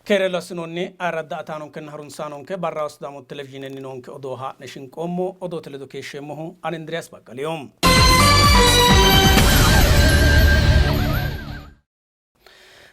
Keere lassinoonni ayirradda ataanonkenna harunsaanonke barraho Sidaamu televizhiinenni noonke odoo haa'ne shinqoommo. Odoote ledo keeshsheemmohu ani Indiriyaas Baqqaliyo.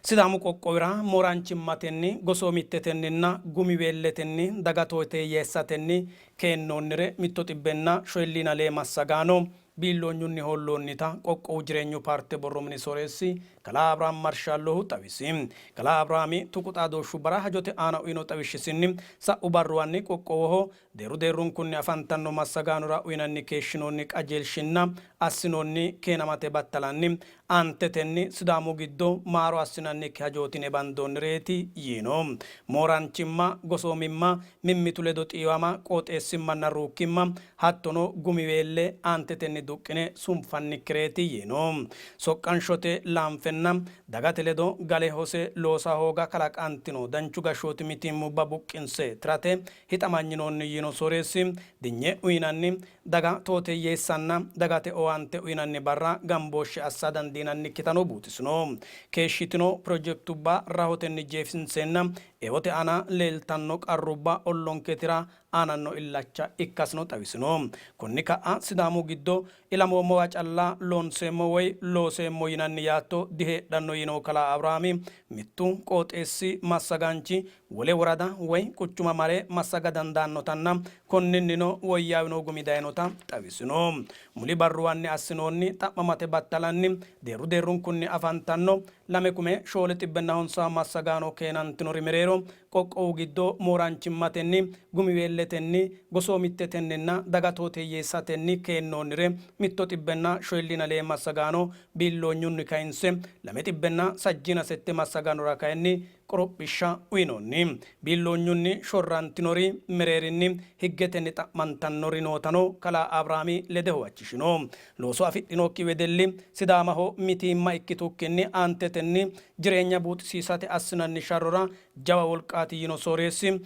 Sidaamu qoqqowira mooraanchimmatenni, gosoomittetenninna gumiweelletenni daga tooteyyeessatenni keennoonnire mitto xibbenna shoyilliina lee massagaano biilloonyunni hoolloonnita qoqqowu jireenyu paarte borro mini sooreessi kalaa Abrahaam Marshallohu xawisi. Kalaa Abrahaami tuqu xaadooshshubbara hajote aana uyino xawishshisinni, sa'u barruwanni qoqqowoho Deerru deerrunkunni afantanno massagaanora uyinanni keeshshinoonni qajeelshinna assinoonni keenamate battalanni aantetenni Sidaamu giddo maaro assinannikki hajooti yine bandoonnireeti yiino. Mooraanchimma, gosoomimma, mimmitu ledo xiiwama, qooxeessimmanna ruukkimma hattono gumiweelle aantetenni duqqine sunfannikkireeti yiino. Soqqanshote laanfenna dagate ledo gale hose loosa hooga kalaqantino danchu gashshooti mitiimmubba buqqinse tirate hixamanyinoonni yiino sooreessi, dinye uyinanni, daga tooteyyeessanna dagate owaante uyinanni barra gambooshshe assa dandiinannikkitano buuxisino. Keeshshitino pirojektubba rahotenni jeefinseenna eote aana leeltanno qarrubba ollonke tira aananno illacha ikkasino xawisino. Konni ka'a Sidaamu giddo Ilamoommowa calla loonseemmo woy looseemmo yinanni yaatto diheedhanno yiinohu kalaa Abrahaami, mittu qooxeessi massagaanchi wole worada woy quchuma mare massaga dandaannotanna konninnino woyyaawino gumi dayinota xawisino. Muli barruwanni assinoonni xa'mamate battalanni deerru deerrunkunni afantanno 2450 massagaano keenantinori mereero Qoqqowu giddo mooraanchimmatenni, gumiweelletenni, gosoomittetenninna daga tooteyyeessatenni keennoonnire 142 massagaano biilloonyunni kayinse 268 massagaanora kayinni qorophishsha uynoonni. Biilloonyunni shorrantinori mereerinni higgetenni xa'mantannori nootano kalaa Abrahaami lede huwachishino. Looso afidhinokki wedelli Sidaamaho mitiimma ikkitukkinni aantetenni jireenya buuxisiisate assinanni sharrora jawa wolqaati yiino sooreessi,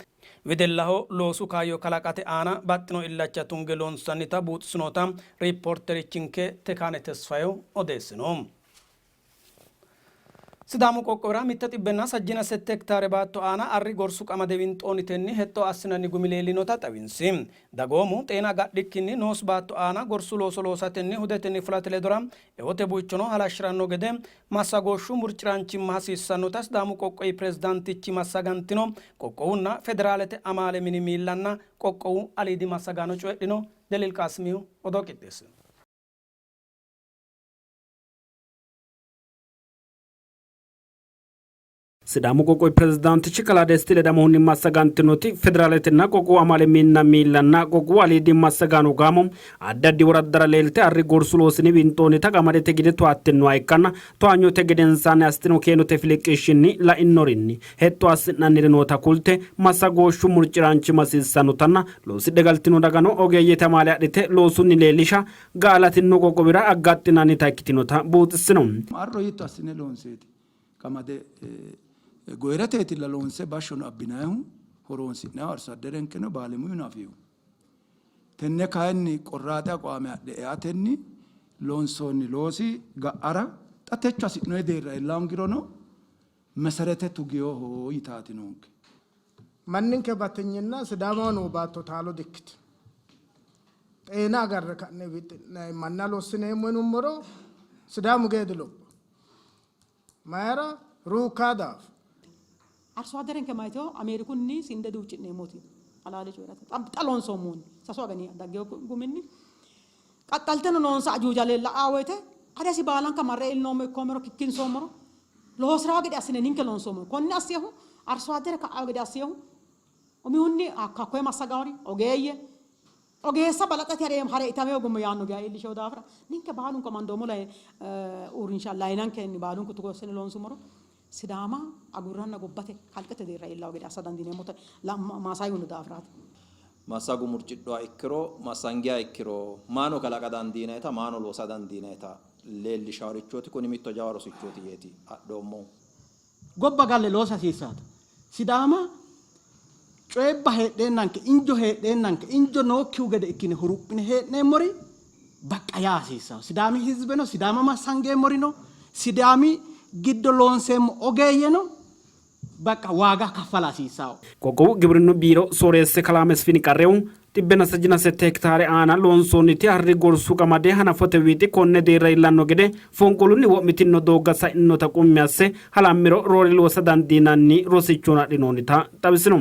wedellaho loosu kaayyo kalaqate aana baxxino illacha tunge loonsannita buuxisinota riippoorterichinke Tekaane Tesfayehu odeessino. Sidaamu qoqqowira mitte xibbenna sajjina sette hektaare baatto aana arri gorsu qamade winxoonnitenni hexxo assinanni gumi leellinota xawinsi. Dagoomu xeena agadhikkinni noosi baatto aana gorsu looso loosatenni hudetenni fulate ledora eote buichono halashshi'ranno gede massagooshshu murci'raanchimma hasiissannota Sidaamu qoqqowi pirezidaantichi massagantino qoqqowunna federaalete amaale mini miillanna qoqqowu aliidi massagaano coyidhino. Deliil Qaasimihu odoo qixxeessino. Sidaamu qoqqowi pirezidaantichi kalaa Desti Ledamohunni massagantinoti federaaletenna qoqqowu amaale minna miillanna qoqqowu aliidi massagaano gaamo addi addi woraddara leelte arri gorsu loosinni winxoonnita qamadete gide towaattinnoha ikkanna towaanyote gedensaanni assitino keenote filiqqishshinni la'innorinni hexxo assi'nanniri noota kulte massagooshshu murci'raanchimma hasiissannotanna loosidhe galtino dagano ogeeyyete amaale adhite loosunni leellisha ga'a latinno qoqqowira aggaxxinannita ikkitinota buuxissino. Arro hiitto assine loonseeti Qamade goyireteetilla loonse bashshono abbinannihu horoonsi'nannihu arso adderenkeno baalemuyuno afino. Tenne kayinni qorraaxe aqwaame adhe eatenni loonsoonni loosi ga'ara xa techo hasi'noonni deerra iilla hoongirono meserete tuginoho yitaati noonke. Manninke batinyinna Sidaamaho noo baatto taalo dikkitino. Xeena agarre ka'ne wixi'nanni manna lossineemmo yinummoro Sidaamu gede dilophanno. Mayira? Ruukkaa daafo. Arso adderenke mayiteho Ameerikunni sinde duuchi'neemmoti halaale coyi'rate xa loonsoommohunni sasu agani daggino guminni qaxxalteno noonsa ajuuja la''a woyte adesi baalanka marre iillinoommo ikkoommero kikkinsoommoro loosi'rawo gede assine ninke loonsoommo. Konne assiehu arso addere ka'awo gede assiehu umihunni hakkoye massagaori ogeeyye Ogeessa balaxate hare itame ogumma yaanno geya iillishino daafira ninke baalunku amandoommo uurrinsha layinankenni baalunku togo assine loonsummoro Sidaama agurranna gobbate kalqete deerra iillawo gede assa dandiineemmota maasayyuno daafiraati. Massago murcidhuha ikkiro, massangiha ikkiro maano kalaqa dandiinayita, maano loosa dandiinayita leellishaworichooti. Kuni mitto jawa rosichooti yeeti adhoommohu. Gobba galle loosa hasiissaata. Sidaama coyibba heedheennanke, injo heedheennanke, injo nookkihu gede ikkine huruphine hee'neemmori baqqa yaa hasiissanno. Sidaami hizibeno, Sidaama massangeemmorino, Sidaami giddo loonseemmo ogeeyyeno በቃ ዋጋ kaffala hasiissawo. Qoqqowu gibrinnu biiro sooreessi kalaa Mesfin Qarrehu xibbenna sajjina sette hektaare aana loonsoonniti arri gorsu qamade hanafote wiixi konne deerra iillanno gede fonqolunni wo'mitino doogga sa'inota qummi asse halammiro roore loosa dandiinanni rosichono adhinoonnita xawisino.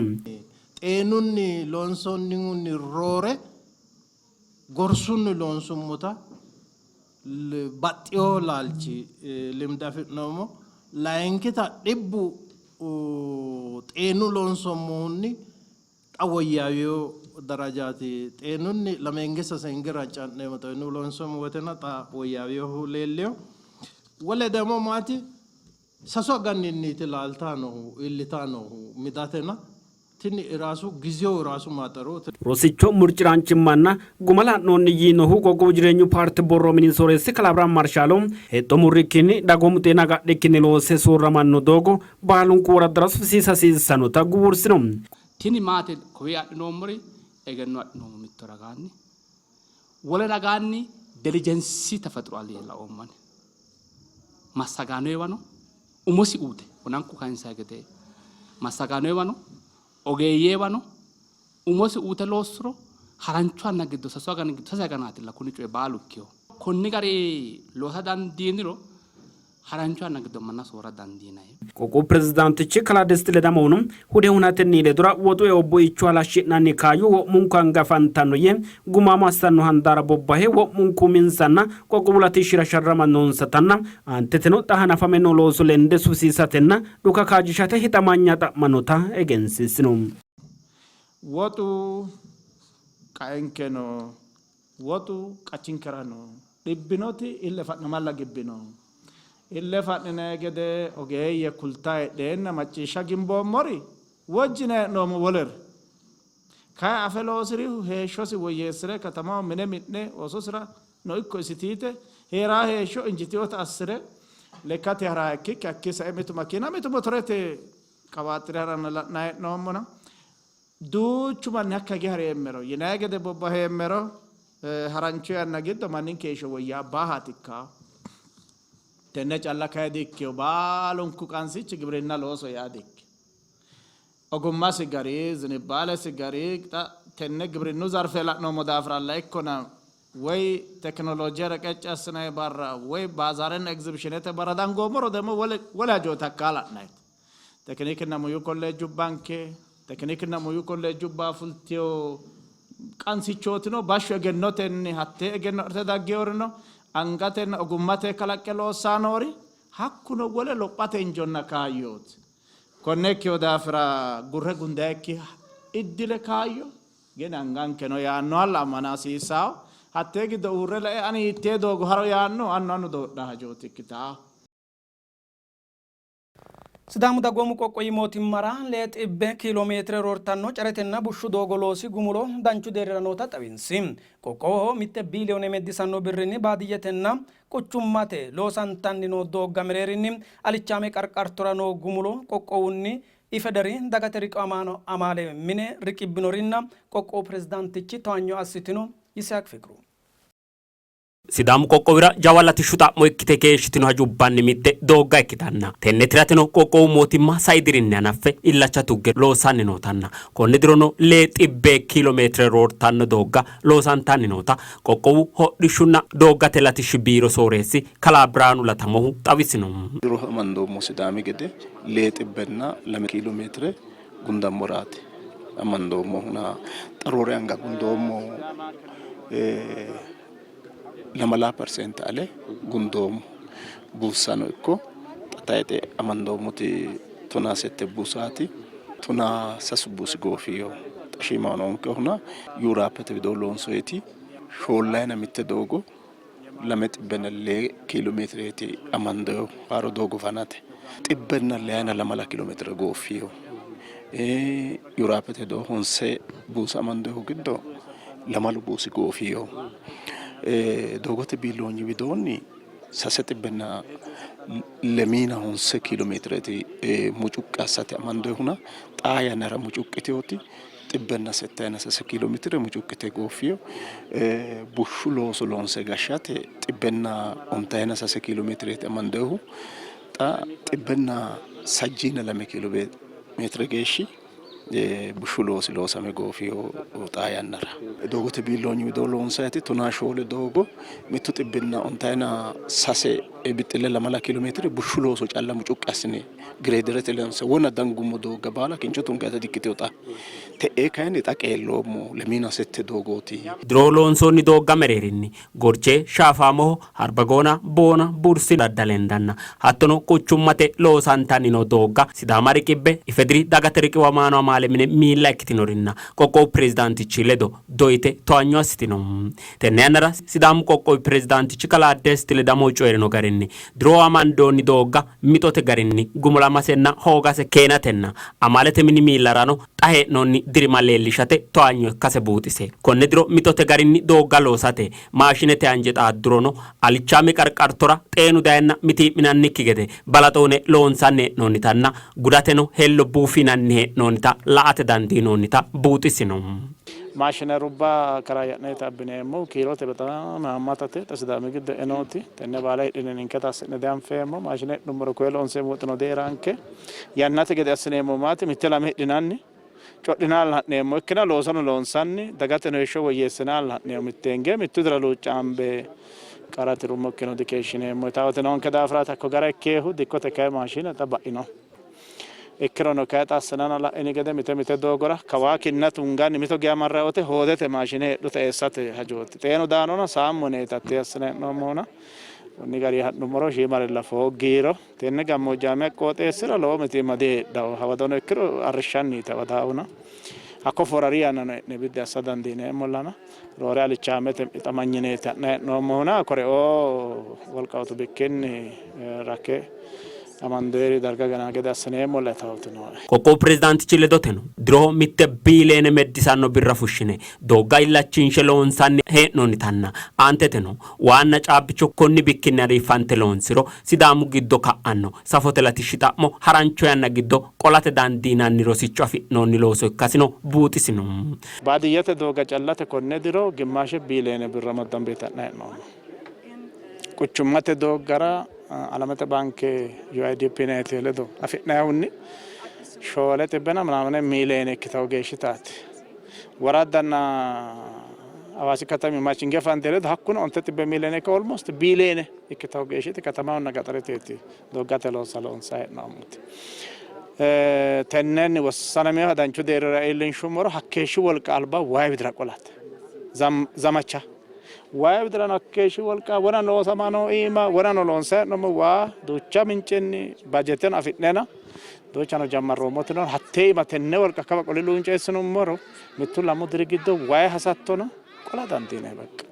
Xeenunni loonsoonnihunni roore gorsunni loonsummota baxxewo laalchi ልምድ afi'noommo. Layinkita dhibbu xeenu loonsoommohunni xa woyyaawino darajaati. Xeenunni lamenge sasenge ranca'neemmo xeenu loonsoommo wotena xa woyyaawinohu leellino. Wole ደግሞ maati sasu aganinniiti laaltaa noohu iillitaa noohu midatena tini ራሱ ጊዜው ራሱ ማጠሩ Rosicho murciraanchimmanna guma la'noonni yiinohu qoqqowu jireenyu paarte borro mini sooreessi kalaa Abrahaam Marshaalo hexxo murrikkinni dagoomu xeena agadhikkinni loose soorramanno doogo baalunku woraddara sufisiisa hasiissannota guwursino. Tini maate kowi adhinoommori egenno adhinoommo mitto ragaanni, wole ragaanni dilijensi ተፈጥሯል laoommani massagaanoewano umosi uute wonanku kayinsa gede massagaanoewano ogeeyyeewano umosi uute loossuro harancho yanna giddo sasu agani giddo sase aganaatilla kuni coyi baalu ikkiho. Konni gari loosa dandiiniro harancho yanna giddo manna soorra dandiinanni. Qoqqowu pirezidaantichi kalaa Desti Ledamohuno hude hunatenni ledora woxu eo buicho halashshi'nanni kaayyo wo'munku anga afantanno yee gumaamo assanno handaara bobbahe wo'munku uminsanna qoqqowu latishshira sharrama noonsatanna aanteteno xa hanafame noo looso lende sufisiisatenna dhuka kaajjishate hixamanya xa'mannota egensiissino. Woxu qaenke no, woxu qachinkera no, dhibbinoti ille fa'namalla gibbino. Ille fa'ninanni gede ogeeyye kulta heedheenna macciishsha gimboommori wojjine hee'noommo wolere. Kayi afe loosirihu heeshshosi woyyeessire katamaho mine mi'ne oososira no ikko isitiite hee'raa heeshsho injitinota assire lekkate ha'raa ikkikki hakkii sae mitu makiina mitu motorete qawaaxxire ha'ranna la'nanni hee'noommona duuchu manni hakka hige hareemmero yinanni gede bobbaheemmero harancho yanna giddo manninke heeshsho woyyaabbaahaati ikka. Tenne calla kayi di-ikkino, baalunku qansichi gibirinna looso yaa di-ikkino. Ogummasi gari, zinibbaalesi gari, xa tenne gibirinnu zarfe la'noommo daafiralla ikkona woy tekinolooje reqecci assinanni barra woy baazaarenna egzibishinete barra dangoommoro ደግሞ wole wole hajooti hakkaa la'nanniti. Tekinikinna muyu kolleejjubbanke, tekinikinna muyu kolleejjubba fultino qansichootino bashsho egennotenni hattee egenno adhite daggeworino angatenna ogummate kalaqqe loossaa noori hakkuno wole lophate injonna kaayyooti. Konne ikkino daafira gurre gundayikki iddile kaayyo gini anganke no yaannohalla ammana hasiissawo. Hattee giddo uurre lae ani hiittee doogo haro yaanno annu annu doodha hajooti ikkitawo. Sidaamu dagoomu qoqqowi mootimmara lee xibbe kiilo meetire roortanno caretenna bushshu doogo loosi gumulo danchu deerrira noota xawinsi. Qoqqowoho mitte biiliyoone meddisanno birrinni baadiyyetenna quchummate loosantanni noo doogga mereerinni alichaame qarqartora noo gumulo qoqqowunni IFEDERI dagate riqiwamaano amaale mine riqibbinorinna qoqqowu pirezidaantichi towaanyo assitino. Yisihaaq Fiqru. Sidaamu qoqqowira jawa latishshu xa'mo ikkite keeshshitino hajubbanni mitte doogga ikkitanna tenne tirateno qoqqowu mootimma sai dirinni hanaffe illacha tugge loossanni nootanna konni dirono lee xibbee kiilo meetire roortanno doogga loosantanni noota qoqqowu hodhishshunna dooggate latishshi biiro sooreessi kalaa Birhaanu Latamohu xawisino. Diro amandoommo Sidaami gede lee xibbenna lame kiilo meetire gundammoraati amandoommohuna xa roore anga gundoommo lamala perseente ale gundoommo. Buussano ikko xa tayixe amandoommoti tonaa sette buusaati. Tonaa sasu buusi goofiyo xa shiimaho noonkehuna Yuuraappete widoo loonsoyiti shoollayina mitte doogo lame xibbenna lee kiilo meetireeti amandoyihu haaro doogo fanate. Xibbenna leyayina lamala kiilo meetire gooffiyo. Yuuraappete widoo honse buusa amandoyihu giddo lamalu buusi goofiyo. Doogote biilloonyi widoonni sase xibbenna lemiina honse kiilo meetireeti mucuqqi assate amandoyihuna xaa yannara mucuqqiteoti xibbenna settayina sase kiilo meetire mucuqqite gooffiyo. Bushshu looso loonse gashshate xibbenna ontayina sase kiilo meetireeti amandoyihu xa xibbenna sajjiina lame kiilo meetire geeshshi bushshu loosi loosame goofino xaa yannara. Doogote biilloonyi widoo loonsayiti tonaa shoole doogo mittu xibbinna ontayina sase bixxille lamala kiilo meetire bushshu looso calla mucuqqi assine gireederete loonse wona dangummo doogga baala kincho tungayita dikkitino xa. Te'ee kayinni xa qeelloommo lemiina sette doogooti. Diro loonsoonni doogga mereerinni Gorchee, Shaafaamoho, Harbagoona, Boona, Bursi, Radda lendanna hattono quchummate loosantanni noo doogga Sidaama riqibbe IFEDRI dagate riqiwamaano amaale mine miilla ikkitinorinna qoqqowu pirezidaantichi ledo doyite towanyo assitino. Tenne yannara Sidaamu qoqqowi pirezidaantichi kalaa Desti Ledamohu coyi'rino garinni, diro amandoonni doogga mixote garinni gumulamasenna hoogase keenatenna amaalete mini miillarano xa hee'noonni dirima leellishate towaanyo ikkase buuxise, konne diro mixote garinni doogga loosate maashinete anje xaaddurono alichaame qarqartora xeenu dayenna mitii'minannikki gede balaxo uyne loonsanni hee'noonnitanna gudateno hello buufinanni hee'noonnita la''ate dandiinoonnita buuxisino. Maashinerubba karaayya'neeti abbineemmohu kiirote bexaami haammatate xa Sidaami giddo e'e nooti tenne baala hidhine ninketa assi'ne dianfeemmo. Maashine hidhinummoro koye loonseemmo woxino dihee'ranke. Yannate gede assineemmo maati mitte lame hidhinanni codhinalla ha'neemmo. Ikkina loosono loonsanni dagateno heeshsho woyyeessinalla ha'neemmo. Mitteenge mittu dira luuccaambe qara tirummokkino dikeeshshineemmo. Yitaawoti noonke daafiraati hakko gara ikkiehu dikkote kayi maashine xa ba'ino. Ikkirono kayi xa assinanna la'ini gede mite mite doogora kawaa kinna tunganni mito geya marrayi wote hoodete maashine heedhuta eessate hajooti. Xeenu daanona saammu yineeti hattee assine hee'noommohuna. Konni garinni ha'nummoro shiimarella fooggiiro tenne gammoojjaame qooxeessira lowo mitiimma diheedhanno. Hawadono ikkiro arrishshanniiti hawadaahuna. Hakko foorari yannano e'ne biddi assa dandiineemmollana. Roore alichaamete hixamanyineeti ha'nanni hee'noommohuna koreoo wolqa utu bikkinni rakke amandoyeri darga gananno gede assineemmolla yitawoti nooe. Qoqqowu pirezidaantichi ledoteno, diroho mitte biiliyeene meddisanno birra fushshine doogga illachinshe loonsanni hee'noonnitanna aanteteno waanna caabbicho konni bikkinni ariiffante loonsiro Sidaamu giddo ka'anno safote latishshi xa'mo harancho yanna giddo qolate dandiinanni rosicho afi'noonni looso ikkasino buuxisino. Baadiyyete doogga callate konne diro gimmaashe biiliyeene birra maddambeeti ha'nanni hee'noommo. Quchummate dooggara Alamete baanke UIDP yinannite ledo afi'nannihunni shoole xibbena minaamine miiliyeene ikkitanno geeshshitaati. Woraddanna Hawaasi katami machinge fande ledo hakkuno onte xibbe miiliyeene ikka almost biiliyeene ikkitanno geeshshiti katamahonna gaxareteeti dooggate loossa loonsanni hee'noommoti. Tennenni wossanaminoha danchu deerrira iillinshummoro hakkeeshshi wolqa alba wayi widira qolate zamacha Wayi widirano hakkeeshshi wolqa wona loosama noo iima wonano loonsayi hee'noommo waa duucha mincenni bajeteno afi'nena duuchano jammarroommoti no hattee iima tenne wolqa kawa qole luunceessinummoro mittu lamu diri giddo wayi hasattono qola dandiinanni baqqa.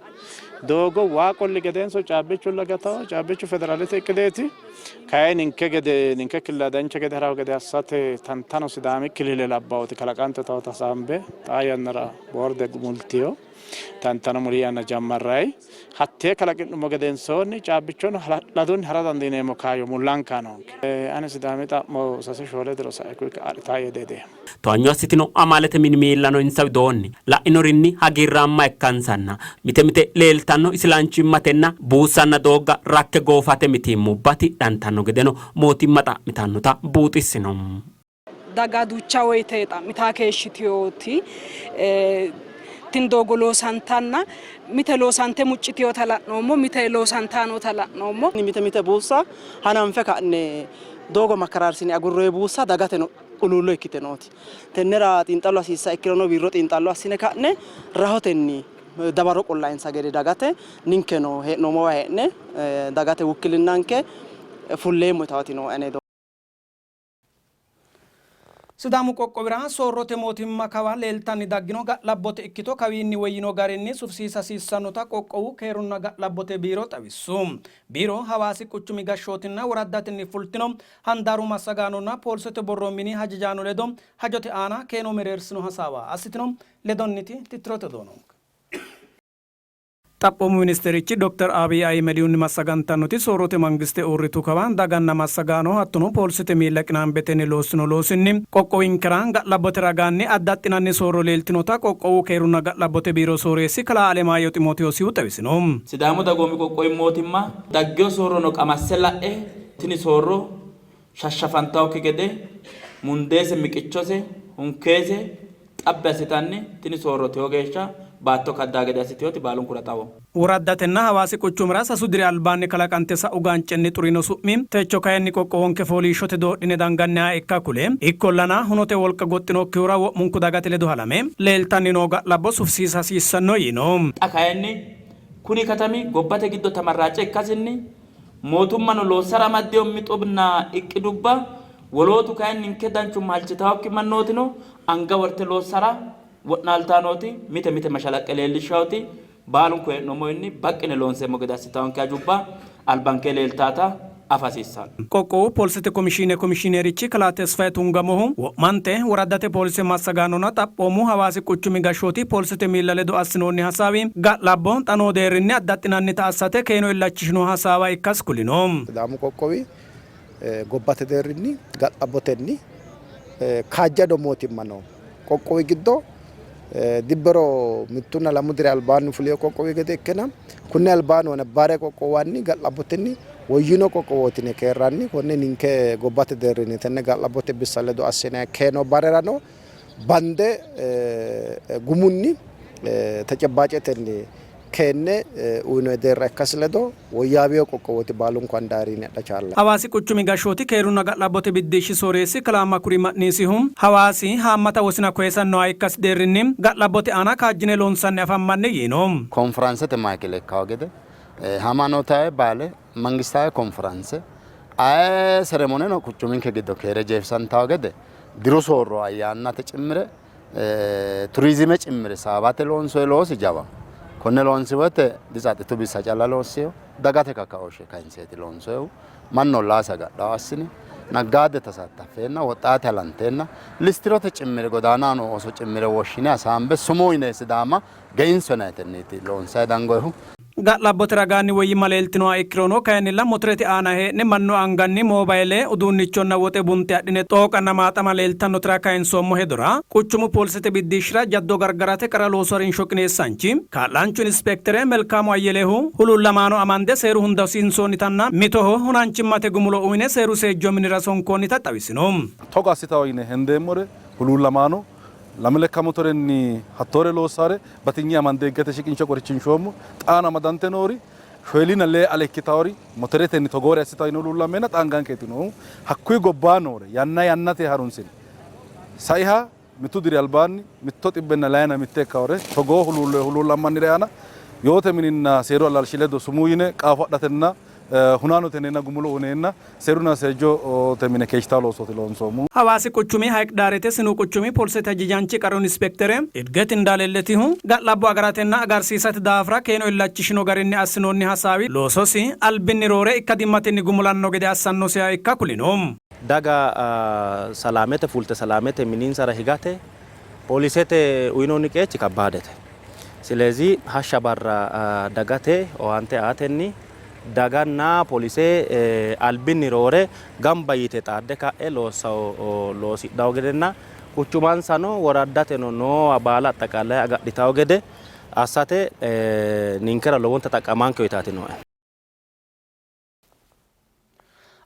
Doogo waa qolli gedenso caabbichulla gatawo caabbichu federaalete iqqideeti kayi ninke gede ninke killila dancha gede harawo gede assate tantano Sidaami killile labbawoti kalaqante tawota hasaambe xaa yannara boorde gumultiyo. Tantano muli yanna jammarranni. Hattee kalaqi'nummo gedensoonni caabbichono hala'ladunni hara dandiineemmo kaayyo mullanka noonke. Ani Sidaami xa'mo sase shoole diro sae kuyi ka'a adhitaa yee dihedeemmo. Towanyo assitino amaalete mini miillano insa widoonni la'inorinni hagiirraamma ikkansanna mite mite leeltanno isilanchimmatenna buussanna doogga rakke goofate mitiimmubba tidhantanno gedeno mootimma xa'mitannota buuxissino. Daga duucha woyte xa'mitaa keeshshitinoti tini doogo loosantanna mite loosante muccitinota la'noommo, mite loosantanni noota la'noommo. Mite mite buussa hananfe ka'ne doogo makkaraarsine agurroonni buussa dagateno huluullo ikkite nooti. Tennera xiinxallo hasiissannoha ikkirono wirro xiinxallo assine ka'ne rahotenni dawaro qollayinsa gede dagate ninkeno hee'noommowa hee'ne dagate wukkilinnanke fulleemmo yitaati nooe ane hedo. Sidaamu qoqqowira soorrote mootimma kawa leeltanni daggino ga'labbote ikkito kawiinni woyyino garinni sufisiisa hasiissannota qoqqowu keerunna ga'labbote biiro xawissu. Biiro Hawaasi quchumi gashshootinna woraddatenni fultino handaaru massagaanonna poolisete borro mini hajajaano ledo hajote aana keeno mereersino hasaawa assitino. Ledonniti tittirote odoo noonke. Xaphoomu ministerichi dokter Abiy Ahimedihunni massagantannoti soorrote mangiste uurritu kawa daganna massagaano hattono poolisete miilla qinaambetenni loossino loosinni qoqqowinkera ga'labbote ragaanni addaxxinanni soorro leeltinota qoqqowu keerunna ga'labbote biiro sooreessi kalaa Alemaayyo Ximootewoosihu xawisino. Sidaamu Dagoomi Qoqqowi Mootimma daggino soorrono qamasse la'e tini soorro shashshafantannokki gede mundeese, miqichose, hunkeese xabbi assitanni tini soorro tewo geeshsha baatto kaddaa gede assitinoti baalunkura xawoho. Woraddatenna Hawaasi quchumira sasu diri albaanni kalaqante sa'u gaancenni xurino su'mi techo kayinni qoqqowonke fooliishshote doodhine danganniha ikka kule, ikkollana hunote wolqa goxxinokkihura wo'munku dagate ledo halame leeltanni noo ga'labbo sufisiisa hasiissanno yiino. Xa kayinni kuni katami gobbate giddo tamarraace ikkasinni mootummano loossara amaddino mixonna iqqidubba wolootu kayinni ninke danchumma halchitannokki mannootino anga worte loossara wo'naaltannoti mite mite mashalaqqe leellishshannoti baalunku hee'noommowiinni baqqine loonseemmo gede assitannonke hajubba albankee leeltaata afa hasiissanno. Qoqqowu Poolisete Komishiine Komishiinerichi Kalaa Tesfaye Tungamohu, wo'mante woraddate poolise massagaanonna xaphoomu Hawaasi quchumi gashshooti poolisete miilla ledo assinoonni hasaawi ga'labbo xa noo deerrinni addaxxinannita assate keeno illachishino hasaawa ikkasi kulino. Sidaamu qoqqowi gobbate deerrinni ga'labbotenni kaajjado mootimma noo qoqqowi giddo dibbero mittunna lamu diri albaanni fulino qoqqowi gede ikkina kunni albaanni nabbaare qoqqowanni ga'labbotenni woyyino qoqqowooti yine keerranni. Konne ninke gobbate deerrinni tenne ga'labbote bissa ledo assine keeno barerano bande gumunni tecebaacetenni keenne uyinoyi deerra ikkasi ledo woyyaawino qoqqowooti baalunku handaarinni adha chaallanni. Hawaasi quchumi gashshooti keerunna ga'labbote biddishshi sooreessi kalaa Makuri Ma'niisihu, Hawaasi haammata wosina koyisannoha ikkasi deerrinni ga'labbote aana kaajjine loonsanni afammanni yiino. Konfiraansete maikele ikkawo gede hamaanootawe baale, mangistaawe konfiraanse, aye seremoneno quchuminke giddo keere jeefisantawo gede diru soorro ayyaannate cimmire Turizime cimmire saabate loonsoyi loosi jawaho. Konne loonsi woyte ditsaxitu bissa calla loossino, dagate kakkaooshshe kayinseeti loonsoyihu. Mannu ollaasi agadhawo assine, naggaade tasattaffeenna, woxxaate halanteenna, listirote cimmire godaanaho noo ooso cimmire woshshine hasaambe sumuu yine Sidaama geinso yinayitenniiti loonsayi dangoyihu. Ga'labbote ragaanni woyyimma leeltinoha ikkirono kayinnilla motorete aana hee'ne mannu anganni moobayile, uduunnichonna woxe bunte adhine xooqanna maaxama leeltannotera kayinsoommo hedora quchumu poolisete biddishshira jaddo gargarate qara loosu harinsho qineessaanchi kaa'laanchu Inispektere Melkaamu Ayyelehu huluullamaano amande seeru hunda hosiinsoonnitanna mitoho hunaanchimmate gumulo uyne seeru seejjo minira sonkoonnita xawisino. Togo assitawo yine hendeemmore huluullamaano Lame lekka motorenni hattoore loossare batinye amande higgete shiqinshe qorichinshoommo. Xaano amadante noori shoyilina lee ale ikkitawori motoretenni togoore assitawo yine huluullammeenna xa angankeeti noohu. Hakkuyi gobbaa noore yanna yannate harunsine saiha mittu diri albaanni mitto xibbenna layina mitte ikkawore togoo huluullo huluullammannire aana yoote mininna seeru allaalshi ledo sumuu yine qaafo adhatenna hunaanote yineenna gumulo uyneenna Seerunna seejjote mine keeshshitino loosooti loonsoommohu. Hawaasi quchumi Hayiq-Daarete sinu quchumi polisete hajajaanchi qaru inispektere Idget Indaalelletihu, ga'labbo agaratenna agarsiisate daafira keeno illachishino garinni assinoonni hasaawi loososi albinni roore ikkadimmatenni gumulanno gede assannosiha ikka kulino. Daga salaamete fulte salaamete mininsara higate polisete uyinoonni qeechi kabbaadete. Silezi hashsha barra dagate owaante aatenni daganna polise albinni roore gamba yite xaadde ka'e loossawo loosidhawo gedenna quchumansano woraddateno noowa baala axxaqaalaye agadhitawo gede assate ninkera lowonta xaqqamankeho yitaati nooe.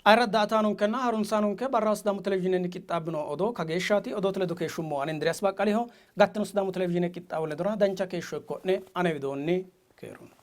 Ayirradda daa''ataanonkenna harunsaanonke barraho Sidaamu Televizhiinenni qixxaabbino odoo kageeshshaati. Odoote ledo keeshshummo ani Indiriyaas Baqqaliho. Gattino Sidaamu Televizhiine qixxaawo ledora dancha keeshsho ikko'ne. Ane widoonni keerunni.